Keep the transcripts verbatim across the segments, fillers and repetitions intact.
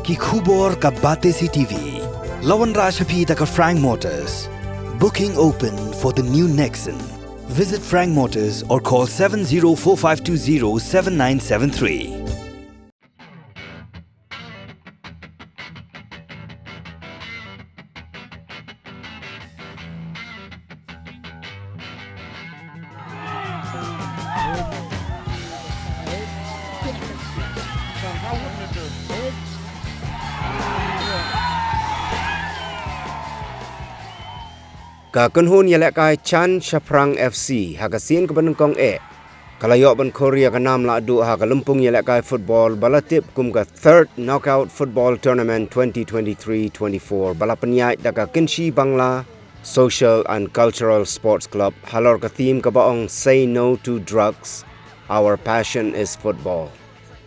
Ki khubor ka Batesi T V. La wanrah sha phi da ka Frank Motors. Booking open for the new Nexon. Visit Frank Motors or call seven zero four five two zero seven nine seven three. Ka kynhun ïalehkai Chan Shaphrang F C ha ka sien kaba nyngkong eh ka la ïoh ban khur ïa ka nam lahduh ha ka lympung ïalehkai football ba la tip kum ka Third Knockout Football Tournament twenty twenty-three twenty-four ba la pynïaid da ka Kynshi Bangla Social and Cultural Sports Club halor ka theme kaba ong Say No to Drugs, Our Passion is Football.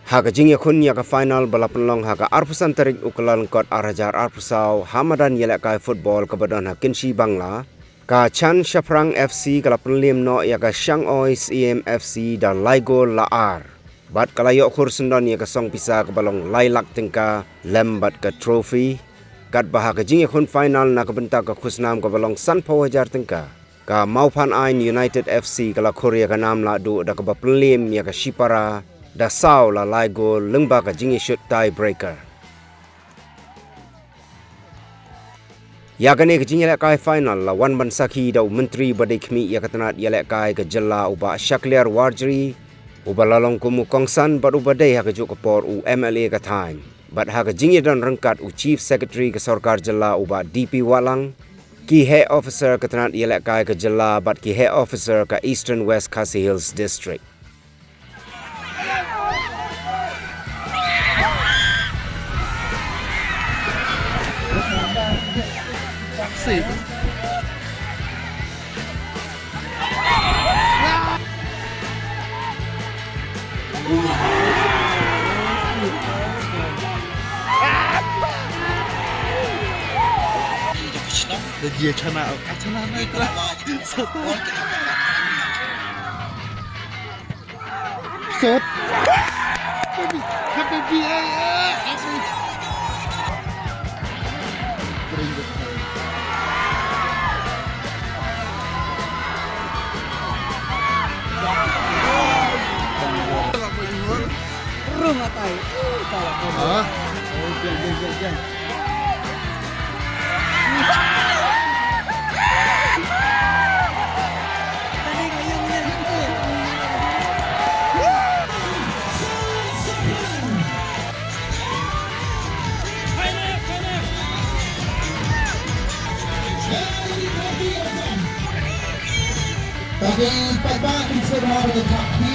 Ha ka jingïakhun ïa ka final ba la pynlong ha ka arphew san tarik u Kyllalyngkot ar hajar arphew saw ha madan ïalehkai football kaba don ha Kynshi Bangla, ka Chan Shaphrang F C ka la pynliem noh ïa ka Shangoi Syiem F C da lai gol la ar. Bad ka la ïoh khur syndon ïa ka song pisa kaba long lai lak tyngka lem bad ka trophy. Katba ha ka jingïakhun final na ka bynta ka khusnam kaba long sanphew hajar tyngka, ka Mawphan Ain United F C ka la khur ïa ka nam lahduh da kaba pynliem ïa ka Shipara da saw la lai gol lyngba ka jingïashut tie breaker. Ïa kane ka jingïalehkai final la wan ban sakhi da u Myntri ba dei khmih ïa ka tnat ïalehkai ka jylla u Bah Shakliar Warjri, uba la long kum u kongsan bad uba dei ha kajuh ka por u M L A ka thaiñ. Bad ha ka jingïadon ryngkat u Chief Secretary ka Sorkar Jylla u Bah D P Wahlang, ki heh officer ka tnat ïalehkai ka jylla bad ki heh officer ka Eastern West Khasi Hills District. Sot. Happy, happy, eh, eh, happy. Rung atai. Ah. Oh, jeng, jeng, jeng, jeng. Tapi pat ba kin sir ma ba ta thak.